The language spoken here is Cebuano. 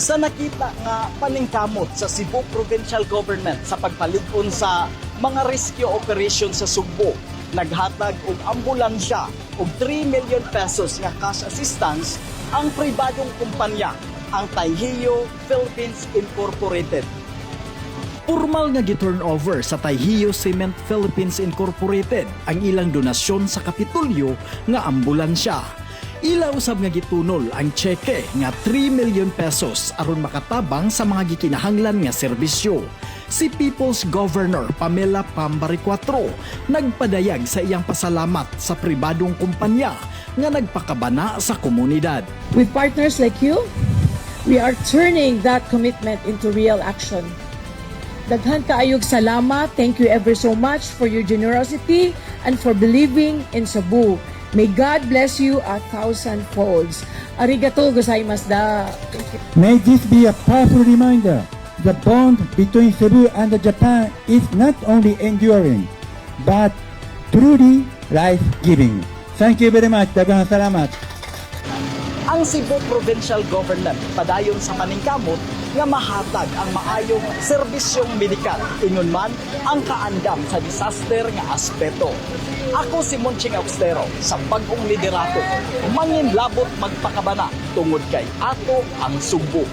Sa nakita nga paningkamot sa Cebu Provincial Government sa pagpalig-on sa mga rescue operation sa Sugbo, naghatag og ambulansya og 3 million pesos nga cash assistance ang pribadong kumpanya, ang Taiheiyo Philippines Incorporated. Pormal nga gi-turn over sa Taiheiyo Cement Philippines Incorporated ang ilang donasyon sa Kapitolyo nga ambulansya. Ila usab nga gitunol ang tseke nga 3 million pesos aron makatabang sa mga gikinahanglan nga serbisyo. Si People's Governor Pamela Pam Baricuatro nagpadayag sa iyang pasalamat sa pribadong kumpanya nga nagpakabana sa komunidad. With partners like you, we are turning that commitment into real action. Daghan kaayog salamat. Thank you ever so much for your generosity and for believing in Cebu. May God bless you a thousand folds. Arigatou gozaimashita. Thank you. May this be a powerful reminder: the bond between Cebu and Japan is not only enduring, but truly life-giving. Thank you very much. Daghang salamat. Ang Cebu Provincial Government padayon sa paningkamot nga mahatag ang maayong serbisyong medikal ingon man ang kaandam sa disaster nga aspeto. Ako si Monching Austero sa bag-ong liderato. Mangin labot magpakabana tungod kay ato ang Sugbo.